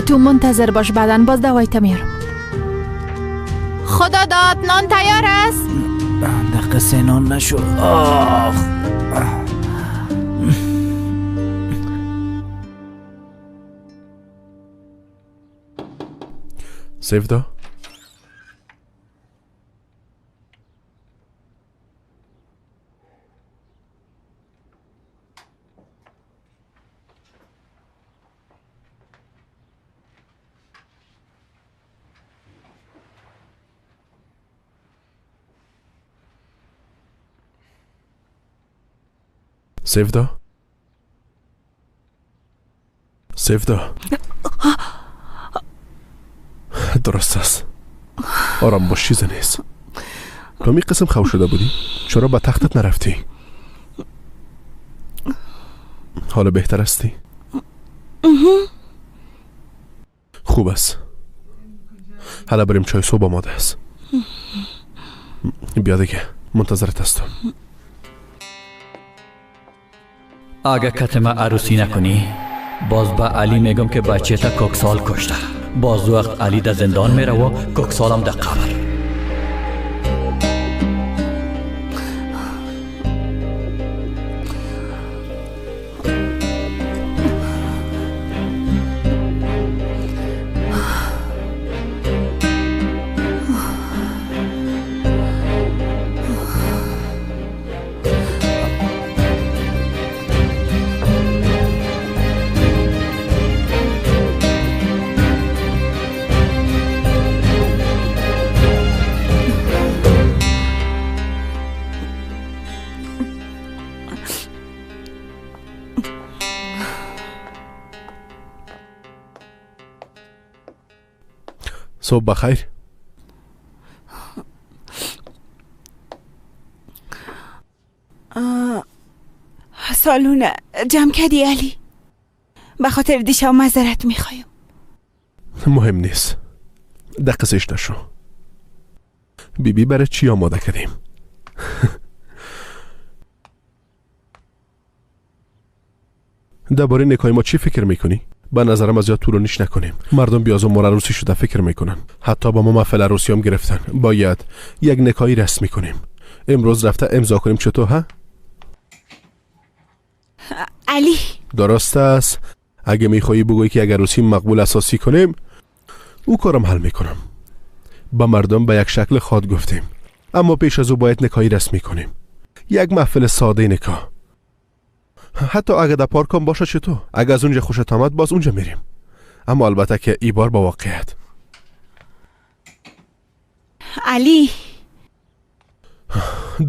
تو منتظر باش، بعدا باز دوایت میارم. خدا داد نان تیار است. دقیقه سه نان نشد. آخ. سیفدا، سیفدا، سیفدا، درست است. آرام باش، چیزی نیست. تو می قسم خو شده بودی؟ چرا به تختت نرفتی؟ حالا بهتر هستی؟ خوب است. حالا بریم، چای صبح آماده است. بیا دیگه، منتظرت هستم. اگه کتما عروسی نکنی باز به علی میگم که بچه تا کوکسال کشته. باز وقت علی در زندان میره و کوکسالم در قبر. صبح بخیر. سالون جمع کردی علی؟ به خاطر دیشب معذرت میخوایم. مهم نیست، دقیقش نشو. بی بی برای چی آماده کردیم؟ درباره نکای ما چی فکر میکنی؟ به نظرم از یاد طولانیش نکنیم. مردم بیازو ما عروسی شده فکر میکنن. حتی با ما محفل عروسی هم گرفتن. باید یک نکایی رسمی کنیم. امروز رفته امضا کنیم. چطور ها؟ علی درست است. اگه میخوایی بگویی که اگر عروسی مقبول اساسی کنیم، او کارم حل میکنم. با مردم به یک شکل خواد گفتیم، اما پیش از او باید نکایی رسمی کنیم. یک محفل ساده نکاح. حتی اگه در پارک هم باشه چطور؟ اگه از اونجا خوشت آمد باز اونجا میریم. اما البته که ای بار با واقعیت. علی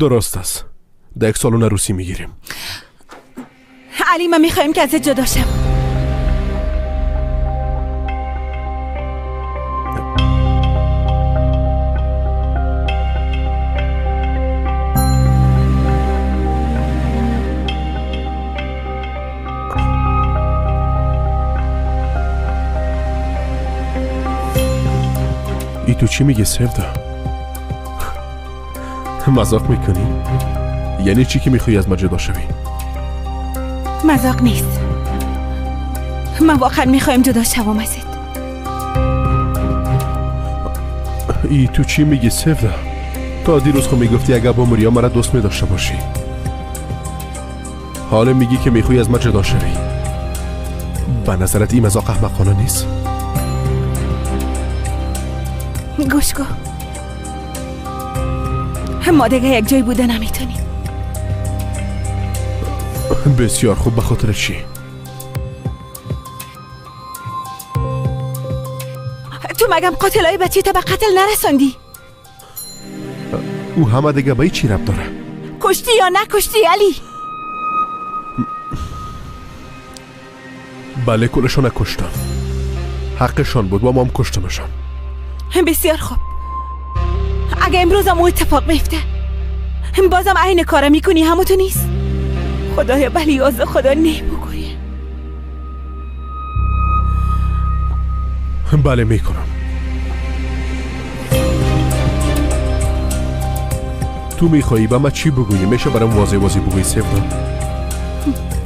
درست است. در یک سالن عروسی میگیریم. علی من میخوایم که ازت جدا شم. ای تو چی میگی سفدا؟ مذاق میکنی؟ یعنی چی که میخوای از ما جدا شوی؟ مذاق نیست، من واقعا میخوایم جدا شوم ازت. ای تو چی میگی سفدا؟ تا دیروز خو میگفتی اگه با مریا مرا دوست میداشته باشی، حالا میگی که میخوای از ما جدا شوی. به نظرت این مذاق احمقانه نیست؟ گوش کن، ما دیگه یک جای بوده نمیتونیم. بسیار خوب، به خاطر چی؟ تو مگم قاتلای بچه تا به قتل نرساندی؟ او همه دیگه به چی رب داره؟ کشتی یا نکشتی علی؟ بله کلشان کشتم، حقشان بود و ما هم کشتمشان. بسیار خوب، اگه امروز هم اتفاق بیفته بازم عین کارا میکنی، همو تو نیست. خدایا بلی از خدا نه بگویه. بله میکنم. تو میخوایی به من چی بگویی؟ میشه برام واضح واضح بگویی سفدا؟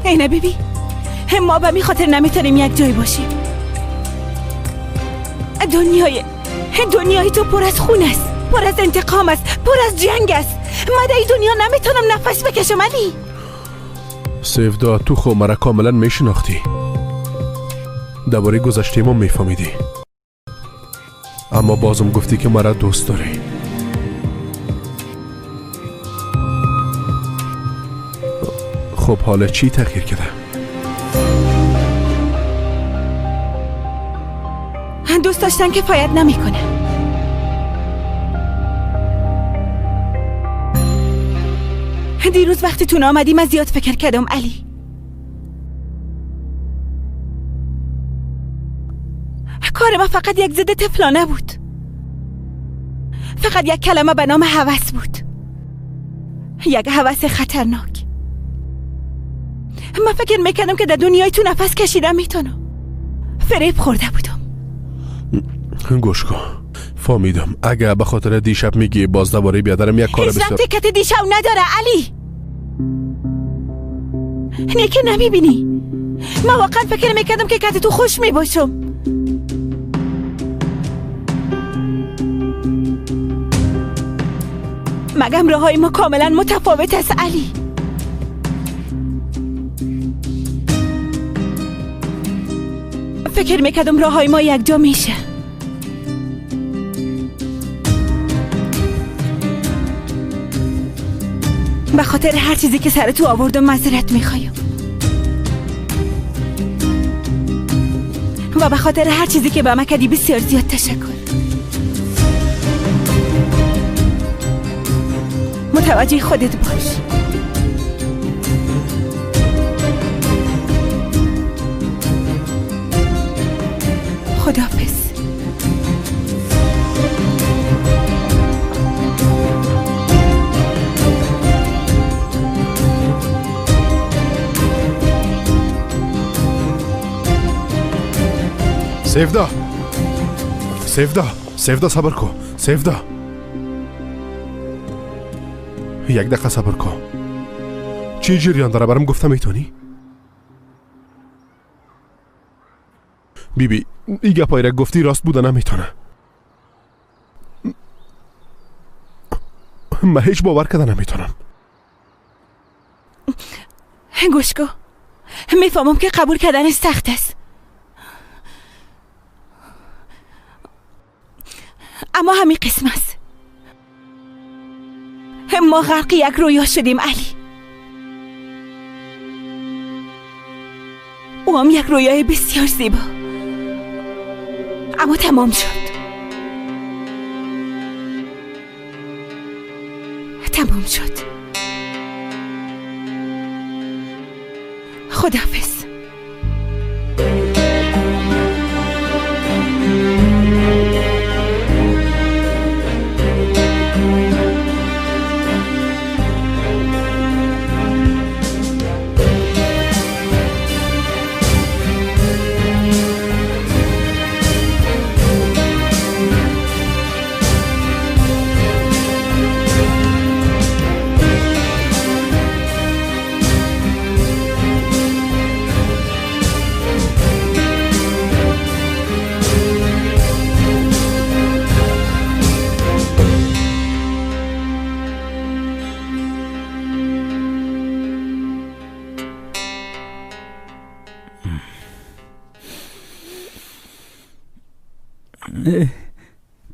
ای نه بیبی، ما به می خاطر نمیتونیم یک جای باشیم. دنیای تو پر از خون است، پر از انتقام است، پر از جنگ است. من در این دنیا نمیتونم نفس بکشم علی. سیفدا تو خو مرا کاملا میشناختی، درباره گذشته ما میفهمیدی، اما بازم گفتی که مرا دوست داری. خب حالا چی تغییر کرده؟ دوست داشتن کفایت نمیکنه. دیروز وقتی تون آمدی من زیاد فکر کردم علی. کار ما فقط یک ضد طفلانه بود، فقط یک کلمه به نام هوس بود، یک هوس خطرناک. من فکر میکردم که در دنیای تو نفس کشیدم میتونم. فریب خورده بودم. گوش کن، فهمیدم. اگه به خاطر دیشب میگی باز دوباره بیادرم یک کار بسیار هیچ ربطی که دیشب نداره علی. نه که نمیبینی، من واقعا فکر میکردم که کتی تو خوش میباشم. مگم راههای ما کاملا متفاوت است علی. فکر میکردم راههای ما یک جا میشه. به خاطر هر چیزی که سر تو آوردم معذرت میخوایم و به خاطر هر چیزی که به من کردی بسیار زیاد تشکر. متوجه خودت باش. خداحافظ. سیفدا، سیفدا، سیفدا صبر کن. سیفدا یک دقیقه صبر کن. چی جریان داره برام گفته میتونی؟ بی بی ای گپایی را گفتی راست بوده نمیتونه. من هیچ باور کرده نمیتونم. گوش کن، میفهمم که قبول کردن سخت است، اما همین قسم است. ما غرق یک رویا شدیم علی. او هم یک رویای بسیار زیبا، اما تمام شد. تمام شد. خداحافظ.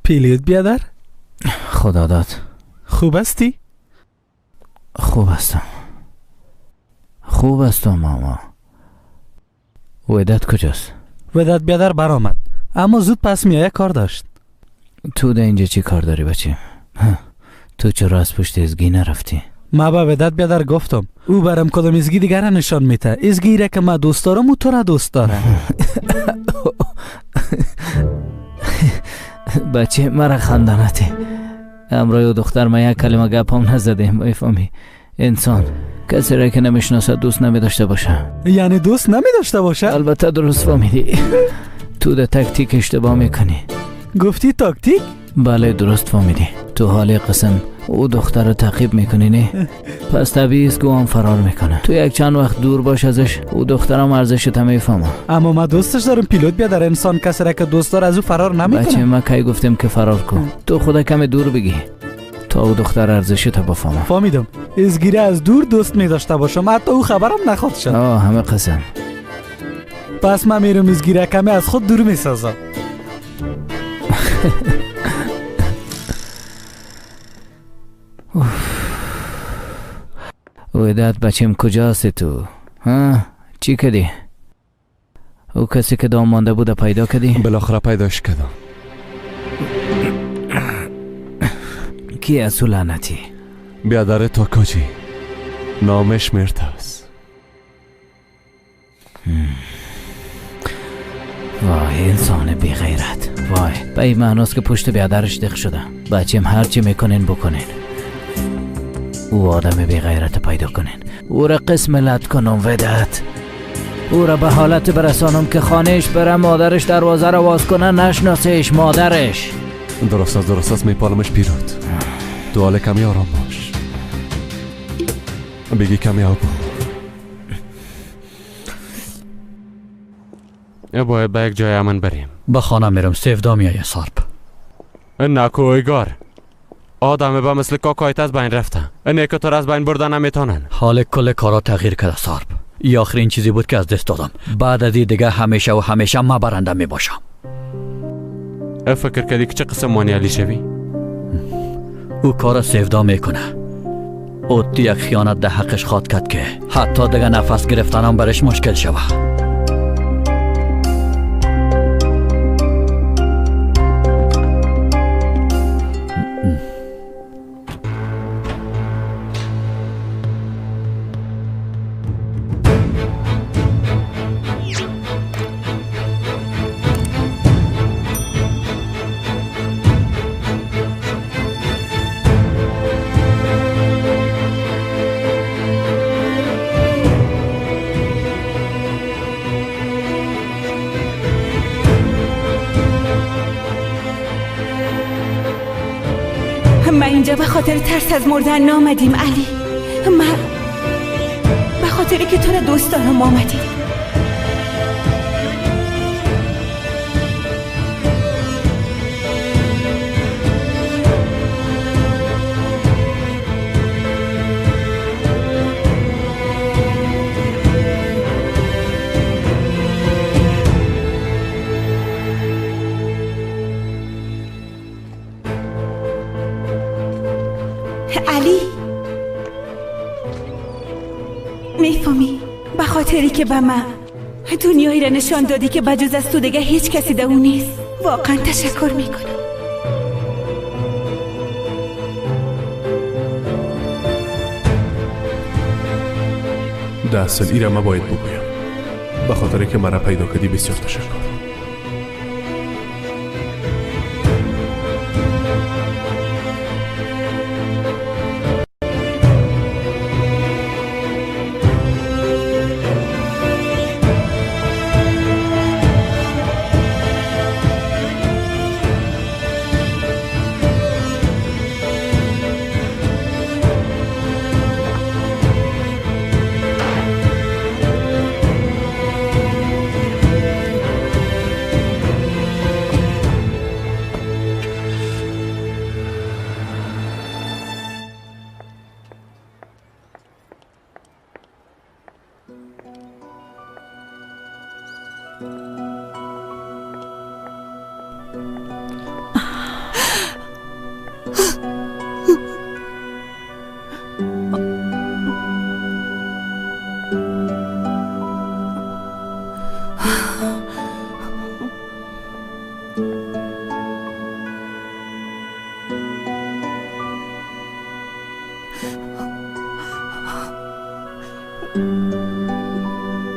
پیلیت بیادر؟ خدا داد. خوب هستی؟ خوب هستم، خوب هستم ماما. وداد کجاست؟ وداد بیادر برآمد، اما زود پس میایه کار داشت. تو در اینجا چی کار داری بچه؟ تو چرا از پشت ازگی نرفتی؟ ما به وداد بیادر گفتم او برم کدام ازگی دیگر نشان میده، ازگی را که ما دوست دارم و تو را دوست دارم. بچه مرا خندانتی. امرای دختر ما یک کلمه گپ هم نزدیم. میفهمی؟ انسان کسی را که نمیشناسد دوست نمی داشته باشه. یعنی دوست نمی داشته باشه؟ البته درست فهمیدی. تو در تاکتیک اشتباه میکنی. گفتی تاکتیک؟ بله درست فهمیدی. تو حال قسم او دختر رو تعقیب میکنی نه؟ پس طبیعی است که او هم فرار میکنه. تو یک چند وقت دور باش ازش، او دخترم ارزشت هم میفهمه. اما ما دوستش دارم پیلوت بیادر. انسان کسی را که دوست داره از او فرار نمیکنه. بچه ما کی گفتیم که فرار کن؟ تو خدا کمی دور بگی تا او دختر ارزشت بفهمه. فهمیدم. ازگیره از دور دوست می داشته باشم، حتی او خبرم نخواد شد. همه قسم. پس من میرم ازگیره کمی از خود دور میسازم. وداد بچیم کجاست تو؟ ها؟ چی کردی؟ او کسی که دام مانده بوده پیدا کردی؟ بالاخره پیداش کردم. کی از او لعنتی؟ بیادر تاکاجی، نامش مرتاز. وای انسان بی غیرت. وای به این معناست که پشت بیادرش دق شده. بچیم هرچی میکنین بکنین، او آدم بی غیرت پیدا کنین، او را قسم لط کنم. وداد او را به حالت برسانم که خانهش بره، مادرش دروازه را واز کنه نشناسش مادرش. درست است، درست است، میپالمش پیروت. تو حال کمی آرام باش، بگی کمی آب. باید به یک جای امن بریم. به خانه میرم، سیفدا میایه سارپ. نکویگار آدم با مثل کاکایت از بین رفته، اینه که تو از بین بردن نمیتونن. حال کل کارا تغییر کرده سارپ. ای آخرین چیزی بود که از دست دادم. بعد از این دیگه همیشه و همیشه ما برنده می باشم. فکر کردی که چه قسم مانعلی شوی؟ او کار سیفدا میکنه. او یک خیانت در حقش خواد کرد که حتی دیگه نفس گرفتنم برش مشکل شوه. من اینجا به خاطر ترس از مردن نامدیم علی. من به خاطر که تو را دوست دارم آمدیم. علی میفهمی؟ به خاطری که به من دنیایی را نشان دادی که بجز از تو دیگه هیچ کسی در اون نیست، واقعا تشکر میکنم. در اصل ایره ما باید بگویم، به خاطر که مرا پیدا کردی بسیار تشکر.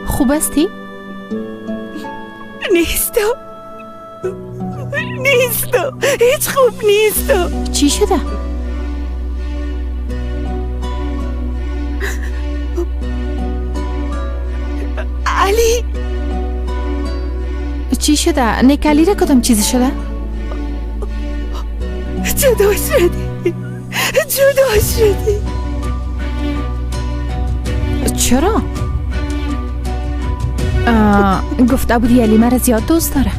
خوب هستی؟ نیستم، نیستم، هیچ خوب نیستم. چی شده؟ علی چی شده؟ نیک علی را کدام چیزی شده؟ جدا شدی، جدا شدیم. چرا؟ گفته بودی علی مرا زیاد دوست داره.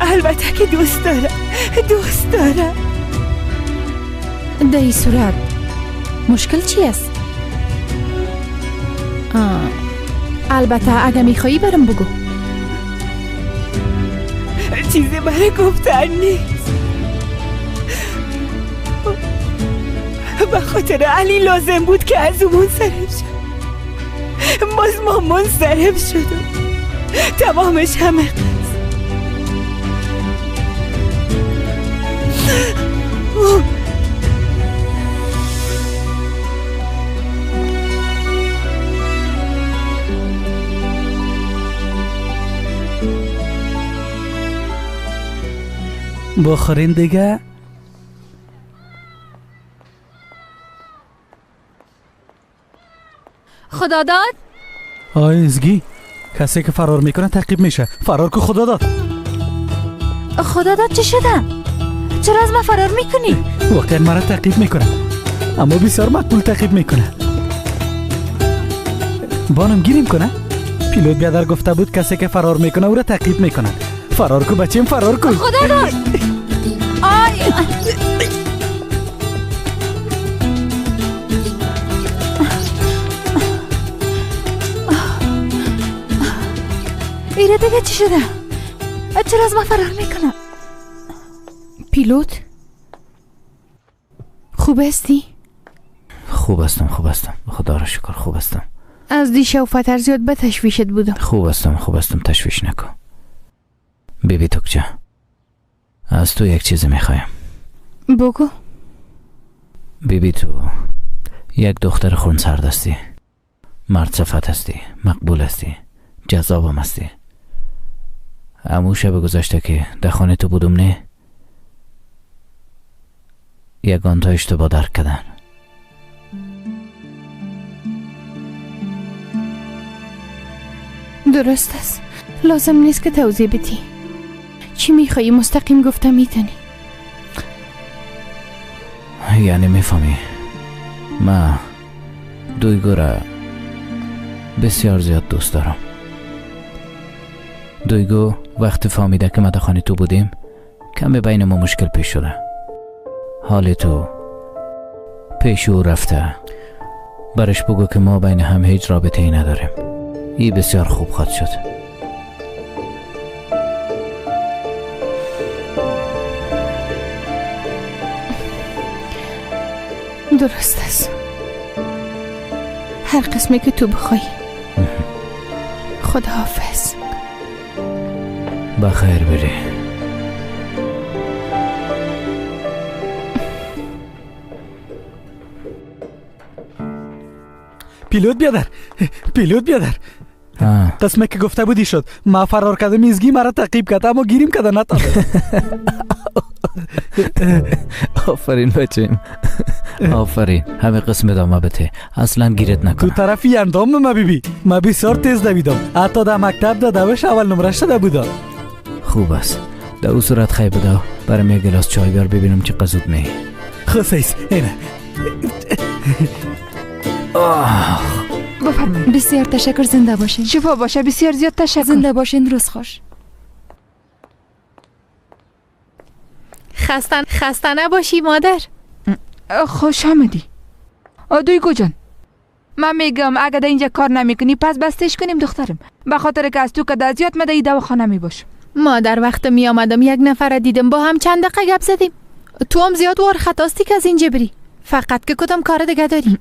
البته که دوست داره، دوست داره. در این صورت مشکل چی است؟ البته اگه میخوایی برم بگو. چیزی برای گفتن نیست. به خاطر علی لازم بود که از او منصرف شد. باز ما منصرف شدم. تمامش همه قصد. بخورین دیگه. خدا داد. آی ازگی، کسی که فرار میکنه تعقیب میشه. فرار که خدا داد. خدا داد چه شده؟ چرا از من فرار میکنی؟ واقعا مرا تعقیب میکنه، اما بسیار مقبول تعقیب میکنه. بانم گیریم کنه. پیلوت بیادر گفته بود کسی که فرار میکنه او را تعقیب میکنه. فرار کو بچیم، فرار کو. خدا داد. آی ایره دیگه چی شده؟ چرا از من فرار میکنه؟ پیلوت خوب هستی؟ خوب هستم، خوب هستم، خدا را شکر خوب هستم. از دیشب فتر زیاد به تشویشت بودم. خوب هستم، خوب هستم، تشویش نکن. بیبی توکچه، از تو یک چیز میخوایم. بگو. بیبی تو یک دختر خونسرد هستی، مرد صفت هستی، مقبول هستی، جذابم هستی. امو شب گذشته که در خانه تو بودم نه، یگان تا اشتباه درک کردن. درست است، لازم نیست که توضیح بدی. چی میخوایی مستقیم گفته میتونی. یعنی میفهمی من دویگو را بسیار زیاد دوست دارم. دویگو وقتی فهمیده که ما در خانه تو بودیم کمی بین ما مشکل پیش شده. حال تو پیش او رفته، برش بگو که ما بین هم هیچ رابطه ای نداریم. ای بسیار خوب خواهد شد. درست است، هر قسمی که تو بخوای. خداحافظ. بخیر بری. پیلوت بیادر، پیلوت بیادر. قسمه که گفته بودی شد. ما فرار کردم، ایزگی مرا تعقیب کرد، اما گیریم کرده نتانه. آفرین بچیم، آفرین. همه قسم ادامه بده، اصلا گیرت نکنه. تو طرفی اندام ما بیبی، ما بسیار تیز دویدم، حتی در مکتب در دوش اول نمره شده بودم. خوب است، در او صورت خیلی بده برام یک گلاس چای بیار ببینم چه قزود می. خسیس اینه. بفرمایید. بسیار تشکر، زنده باشین. شفا باشه، بسیار زیاد تشکر. زنده باشین، روز خوش. خسته نباشی مادر. خوش آمدی دویگو جان. من میگم اگه در اینجا کار نمیکنی پس بستش کنیم دخترم، به خاطر که از تو که در زیاد مده ای دواخانه میباشم. مادر وقت می آمدم یک نفر دیدم، با هم چند دقیقه گپ زدیم. تو هم زیاد وار خطاستی که از اینجا بری، فقط که کدام کار دیگه داری.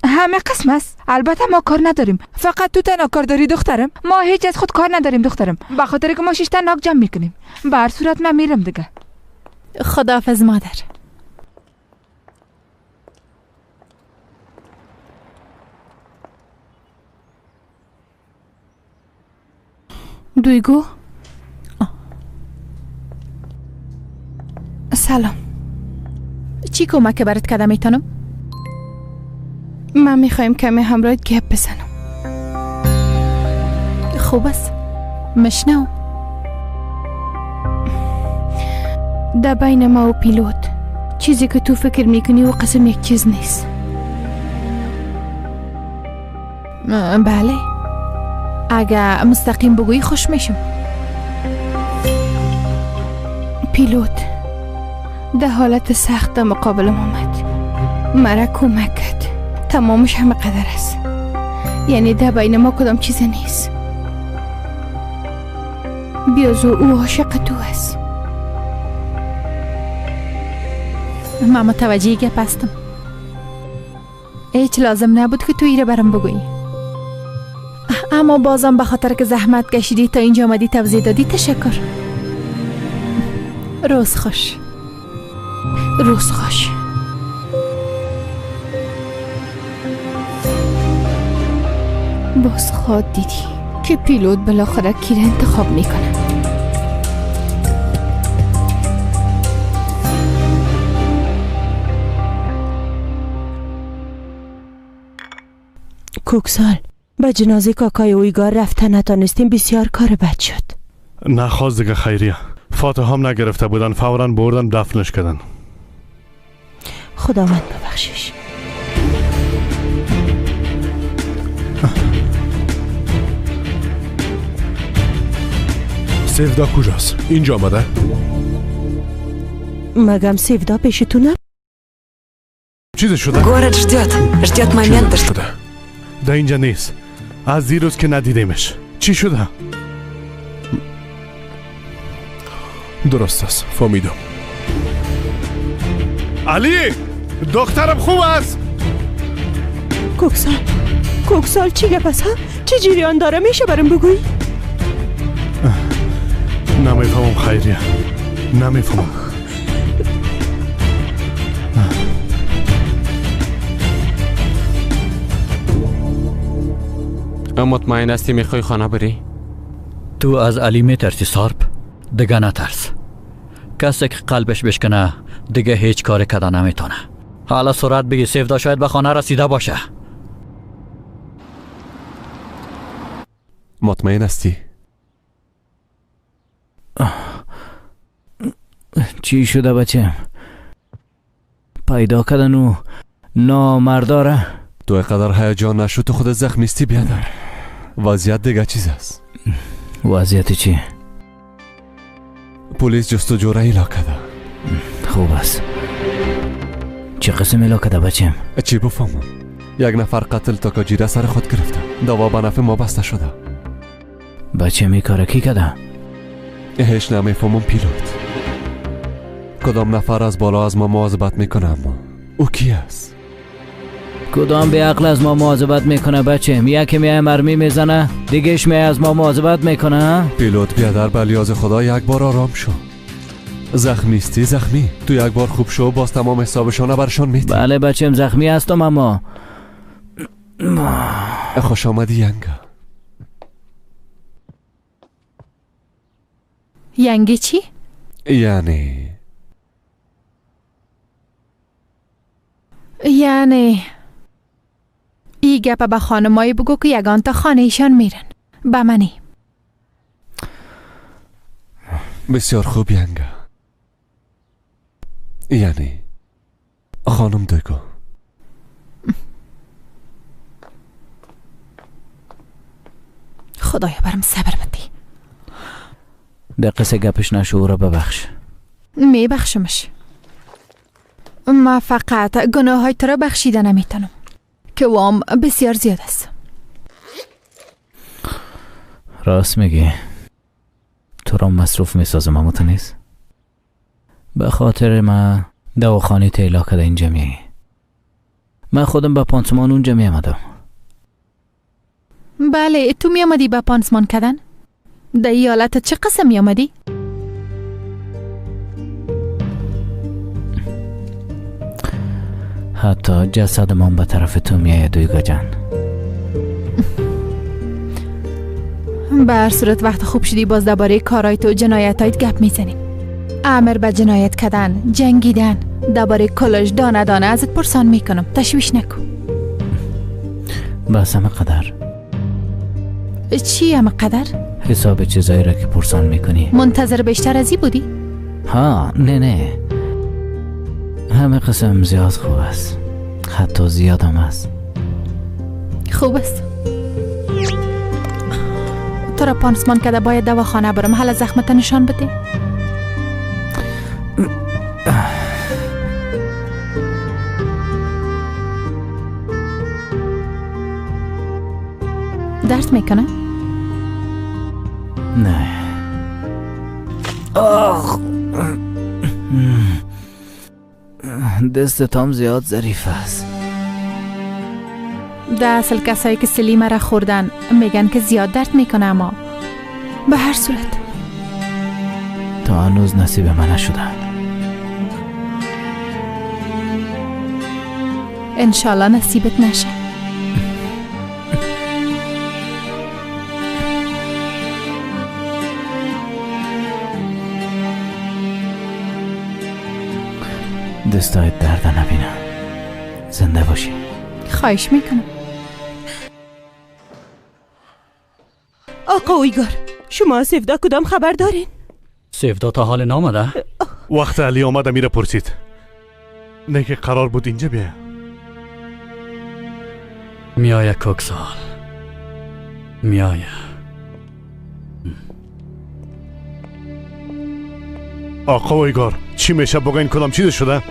همه قسم است. البته ما کار نداریم، فقط تو تنها کار داری دخترم. ما هیچ از خود کار نداریم دخترم، به خاطر که ما شش تا ناک جمع میکنیم. به هر صورت من میرم دیگه. خداحافظ مادر. دویگو سلام. چی کمک برات کردم میتونم؟ من میخوایم کمی همراهت گپ بزنم. خوب است، مشنو. در بین ما و پیلوت چیزی که تو فکر میکنی و قسم یک چیز نیست. بله، اگه مستقیم بگویی خوش میشم. پیلوت در حالت سخت در مقابلم آمد، مرا کمک کرد. تمامش همه قدر است، یعنی در بین ما کدام چیز نیست. بیازو او عاشق تو است. من متوجه گپ هستم. هیچ لازم نبود که تو ایره برم بگویی، اما بازم به خاطر که زحمت کشیدی تا اینجا آمدی توضیح دادی تشکر. روز خوش. روز خوش. باز خواد دیدی که پیلوت بالاخره کی را انتخاب میکنه. کوکسال، به جنازه کاکای اویگار رفتن نتانستیم، بسیار کار بد شد. نخواست دیگه خیریه، فاتحه هم نگرفته بودن، فوراً بردن دفنش کردن. خداوند ببخشش. سیودا کجاست؟ اینجا آمده؟ مگم سیودا پیش تو نه؟ چیز شده؟ Город ждет, ждет момента, شده. در اینجا نیست. از دیروز که ندیدیمش. چی شده؟ درست است، فهمیدم. علی، دخترم خوب است. کوکسال، کوکسال چی گپ است؟ چه جریان داره؟ میشه برام بگویی؟ نمیفهمم خیریه، نمیفهمم. مطمئن هستی میخوای خانه بری؟ تو از علی میترسی سارپ؟ دیگه نترس. کسی که قلبش بشکنه دیگه هیچ کار کده نمیتونه. حالا سرعت بگی، سیودا شاید به خانه رسیده باشه. مطمئن هستی؟ چی شده بچه؟ پیدا کردن و نامرداره؟ تو اینقدر هیجان نشو، تو خود زخم نیستی بیادر. وضعیت دیگه چیز است. وضعیت چی؟ پلیس جستجو را اعلام کرده. خوب است. چه قسم اعلام کرده بچم؟ چی بفهمم؟ یک نفر قتل تاکاجیره سر خود گرفته. دعوا به نفع ما بسته شده. بچه می کار کی کرده؟ هیچ نمیفهمم پیلوت. کدام نفر از بالا از ما مواظبت میکنه، اما او کی است؟ کدام به عقل از ما مواظبت میکنه بچه؟ یکی میای مرمی میزنه، دیگهش میای از ما مواظبت میکنه. پیلوت بیادر، به لیاز خدا یک بار آرام شو. زخمی نیستی؟ زخمی. تو یک بار خوب شو، باز تمام حسابشان برشان میدی. بله بچم، زخمی هستم اما. خوش آمدی ینگا. ینگی چی؟ یعنی یعنی ای گپ به خانمایی بگو که یگان تا خانه ایشان میرن. به منی. بسیار خوب ینگا. یعنی خانم دگو. خدایا برم صبر بدی. در قصه گپش نشو، او را ببخش. میبخشمش. ما فقط گناه های تو را بخشیده نمیتونم که وام بسیار زیاد است. راست میگی. تو را مصروف میسازم اما تو نیست. به خاطر ما دواخانه تیلا کده اینجا میایی. من خودم به پانسمان اونجا میامدم. بله تو میامدی به پانسمان کدن؟ در ایالت چه قسم میامدی؟ حتی جسد من به طرف تو میآید دویگا جان. به هر صورت وقت خوب شدی باز درباره کارای تو جنایتایت گپ میزنیم. امر به جنایت کردن، جنگیدن، درباره کلش دانه دانه ازت پرسان میکنم. تشویش نکن. بس همه قدر. چی همه قدر؟ حساب چیزایی را که پرسان میکنی. منتظر بیشتر از ای بودی؟ ها نه نه، همه قسم زیاد خوب است، حتی زیاد هم است. خوب است. تو را پانسمان کرده باید دواخانه برم. حالا زخمت نشان بده. درد میکنه؟ نه. آخ دست تام زیاد ظریف است. در اصل کسایی که سلیمه را خوردن میگن که زیاد درد میکنه، اما به هر صورت تا هنوز نصیب من نشده. انشالله نصیبت نشه. دستایت درد نبینم، زنده باشی. خواهش میکنم. آقا اویگار، شما از سیفدا کدام خبر دارین؟ سیفدا تا حال نامده؟ وقت علی آمده میره پرسید. نه که قرار بود اینجا بیه. میایه کوکسال، میایه. آقا اویگار چی میشه بگین کدام چیز شده؟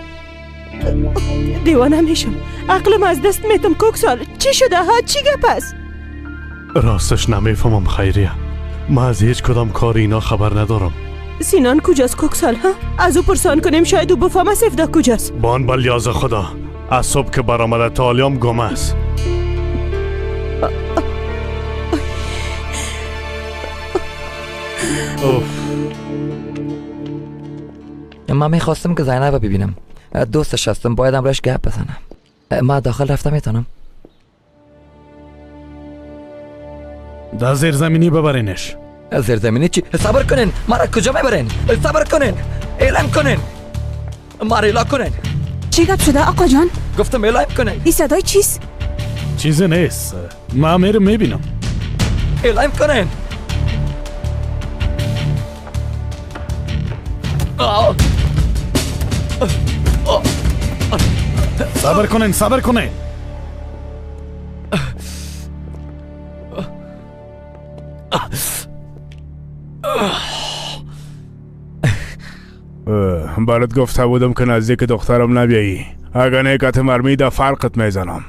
دیوانه میشم، عقلم از دست میتم. کوکسال چی شده ها؟ چی گپ است؟ راستش نمیفهمم خیریه، من از هیچ کدام کار اینا خبر ندارم. سینان کجاست کوکسال ها؟ از او پرسان کنیم شاید او بفهمه سیفدا کجاست. بان بلیاز خدا، از صبح که برآمده تا حالیام گم است. من میخواستم که زینب ببینم، دوستش هستم، باید امرش گپ بزنم. من داخل رفتم میتونم؟ در زیرزمینی ببرینش. زیرزمینی چی؟ صبر کنین، مرا کجا میبرین؟ صبر کنین، اعلام کنین، مرا اعلام کنین. چی گپ شده آقا جان؟ گفتم اعلام کنین. این صدای چیست؟ چیزی نیست، من میرم میبینم. اعلام کنین. صبر کنین، صبر کنین. برات گفته بودم که نزدیک دخترم نبیایی، اگر نه کت مرمی در فرقت میزنم.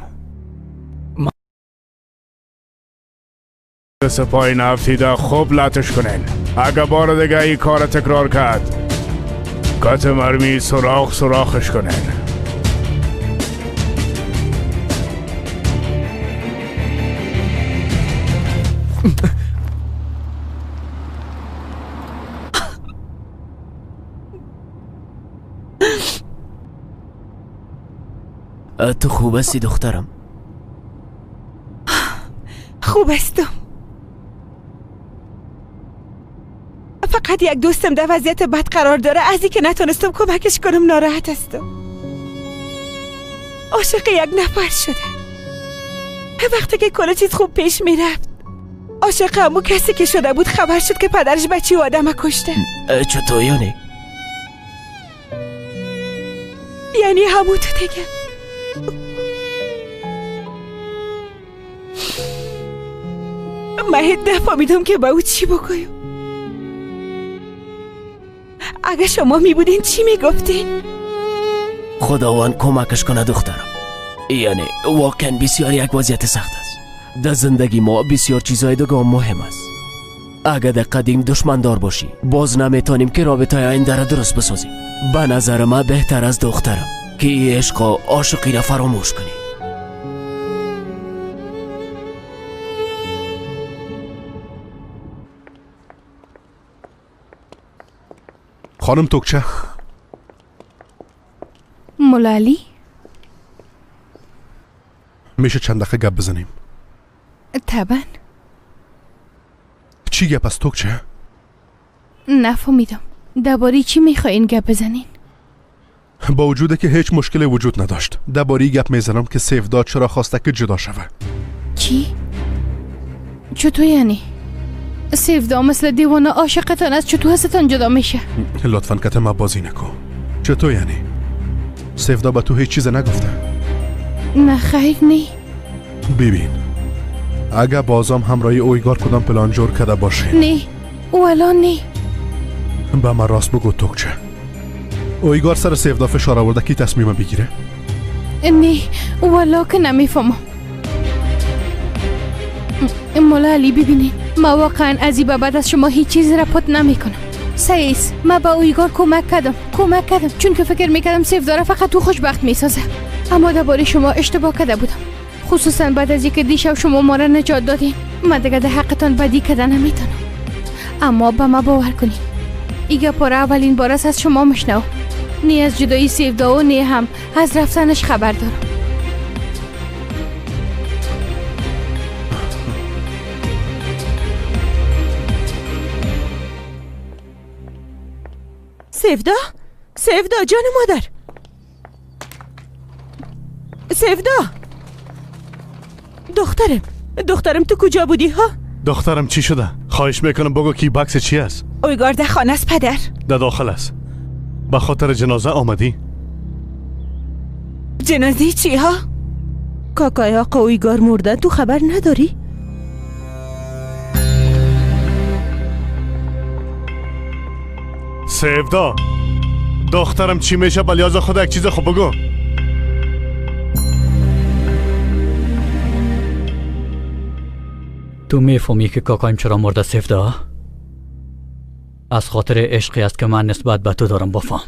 سپای نفتیده خوب لطش کنین. اگر بار دیگه ای کار تکرار کرد کت مرمی سراخ سراخش کنین. تو خوب هستی دخترم؟ خوب هستم. فقط یک دوستم در وضعیت بد قرار داره، از اینکه نتونستم کمکش کنم ناراحت هستم. عاشق یک نفر شده. وقتی که کل چیز خوب پیش میرفت، عاشق همون کسی که شده بود خبر شد که پدرش بچه و آدم کشته. چطور یعنی؟ یعنی همون تو دیگه. من هیچ نفهمیدم که با او چی بگویم. اگه شما می بودین چی می گفتین؟ خداوند کمکش کنه دخترم. یعنی واقعا بسیار یک وضعیت سخت است. در زندگی ما بسیار چیزهای دیگه مهم است. اگه در قدیم دشمندار باشی باز نمیتونیم که رابطه آینده را درست بسازیم. به نظر من بهتر از دخترم که ای عشق و عاشقی را فراموش کنی. خانم توکچه. مولا علی، میشه چند دقیقه گپ بزنیم؟ طبعا. چی گپ از توکچه؟ نفهمیدم درباره چی میخواین گپ بزنین؟ با وجود که هیچ مشکلی وجود نداشت، درباره گپ میزنم که سیفدا چرا خواسته که جدا شوه. چی؟ چطور یعنی؟ سیفدا مثل دیوانه عاشقتان از چطور ازتان جدا میشه؟ لطفاً کت ما بازی نکن. چطور یعنی؟ سیفدا به تو هیچ چیز نگفته؟ نه خیر نی. ببین اگه بازم همراهی اویگار کدام پلان جور کرده باشه. نه والا نه. به من راست بگو توکچه، اویگار سر سیفدا فشار آورده کی تصمیم بگیره؟ نه والا که نمیفهمم. مولا علی ببینید، ما واقعا از این بعد از شما هیچ چیز را پت نمیکنم. سیس ما با اویگار کمک کردم چون که فکر میکردم سیفدا را فقط تو خوشبخت میسازه، اما درباره شما اشتباه کرده بودم، خصوصا بعد از اینکه دیشب شما ما را نجات دادین. من دیگه در حقتان بدی کردن نمیتونم، اما به ما باور کنید این گپا را اولین بار است از شما مشنوم. نه از جدایی سیفدا و نه هم از رفتنش خبر دارم. سیفدا، سیفدا جان مادر، سیفدا دخترم، دخترم تو کجا بودی ها؟ دخترم چی شده؟ خواهش میکنم بگو که بکس چی است؟ اویگار در خانه است پدر. در داخل است. به خاطر جنازه آمدی؟ جنازه چی ها؟ کاکای آقا اویگار مرده، تو خبر نداری؟ سیفدا دخترم چی میشه؟ بلیاز خدا یک چیز خوب بگو. تو میفهمی که کاکایم چرا مرده سیفدا؟ از خاطر عشقی است که من نسبت به تو دارم. بفهم.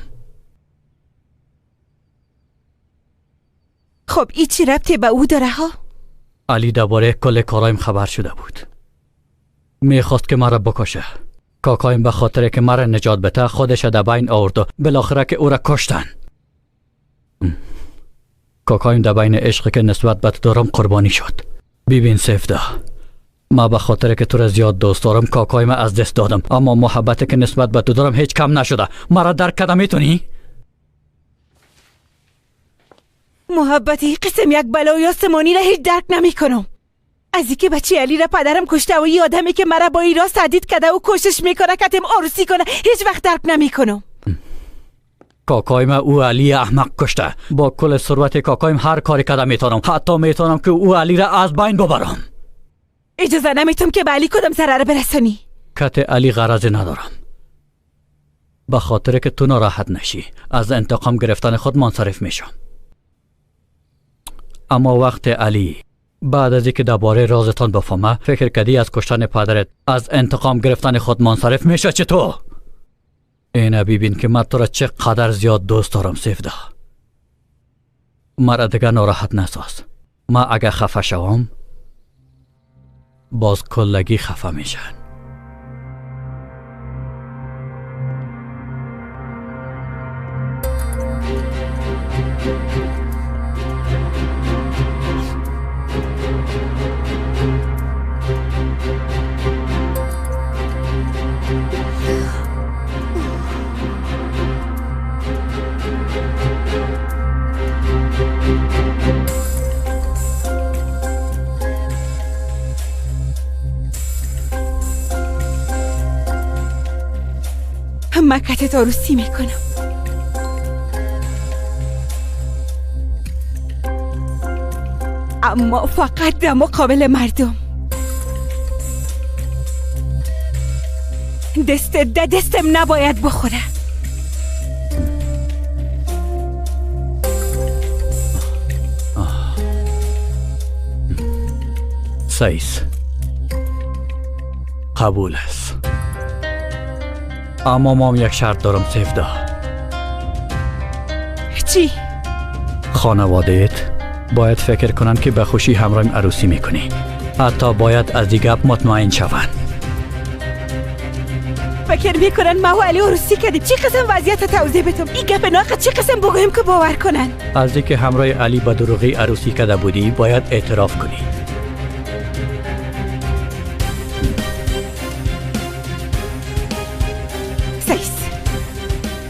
خب ای چی ربطی به او داره ها؟ علی درباره کل کارایم خبر شده بود، میخواست که مرا بکشه. کاکایم به خاطر که مرا نجات بده خودش در بین آورد و بالاخره که او را کشتن. کاکایم در بین عشقی که نسبت به تو دارم قربانی شد. ببین سیفدا، ما به خاطر که تو را زیاد دوست دارم کاکایم از دست دادم، اما محبتی که نسبت به تو دارم هیچ کم نشده. مرا درک کرده میتونی؟ محبتی قسم یک بلای آسمانی را هیچ درک نمیکنم. از اینکه بچه علی را پدرم کشته و یه آدمی که مرا با این راست تهدید کرده و کوشش میکنه کتم عروسی کنه هیچ وقت درک نمیکنم. کاکایم او علی احمق کشته. با کل ثروت کاکایم هر کاری کرده میتونم، حتی میتونم که او علی را از بین ببرم. اجازه نمیتم که به علی کدام ضرر برسانی. کت علی غرضی ندارم. به خاطر که تو ناراحت نشی از انتقام گرفتن خود منصرف میشم. اما وقت علی بعد از اینکه درباره رازتان بفهمه فکر کردی از کشتن پدرت از انتقام گرفتن خود منصرف میشه چطور؟ اینه ببین که من تو را چقدر زیاد دوست دارم سیفدا. مرا دیگه ناراحت نساز. ما اگه خفه شوم باز کلگی خفه میشن. مکت عروسی میکنم. اما فقط در مقابل مردم. دست دستم نباید بخوره. سیس قبول است، اما مام یک شرط دارم سیفدا. چی؟ خانوادهت باید فکر کنند که به خوشی همراهیم عروسی میکنی. حتی باید از دیگه مطمئن شوند. فکر میکنن ما و علی عروسی کردیم. چی قسم وضعیت توضیح بدم؟ این گپ ناقص چی قسم بگویم که باور کنن؟ از اینکه همراه علی به دروغی عروسی کرده بودی باید اعتراف کنی.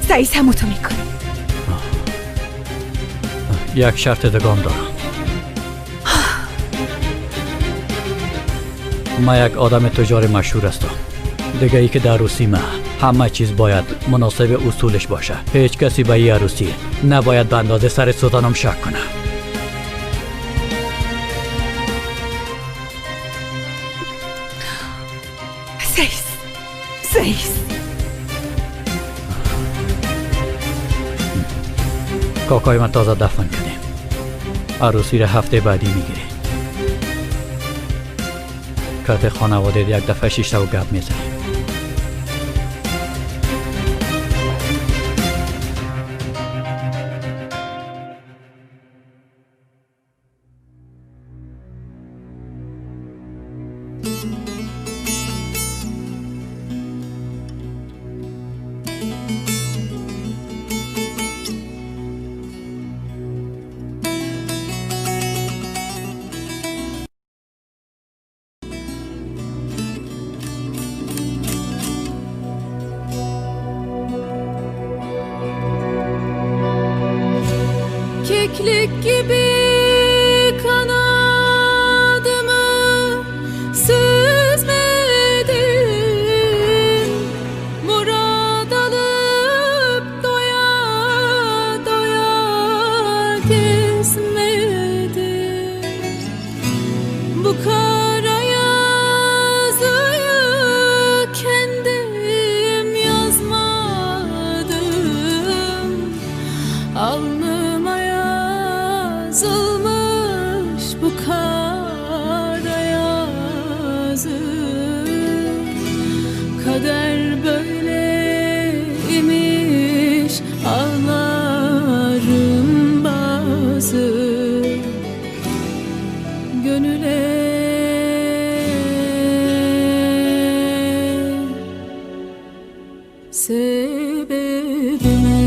سیس همو تو میکنی. یک شرط دگام دارم. من یک آدم تجار مشهور هستم. دیگه ای که در عروسی ما همه چیز باید مناسب اصولش باشه. هیچ کسی به این عروسی نباید به اندازه سر سوزانم شک کنه. سیس سیس کاکای من تازه دفن کردیم. عروسی را هفته بعدی میگیریم. کت خانواده یک دفعه شیشته و گپ میزنیم. Keklik gibi kanadımı süzmedin, murad alıp doya doya gezmedin. Bu kara yazıyı kendim yazmadım, alnıma yazılmış bu kara yazı. Kader böyle imiş, ağlarım bazı gönüle. Sebebime.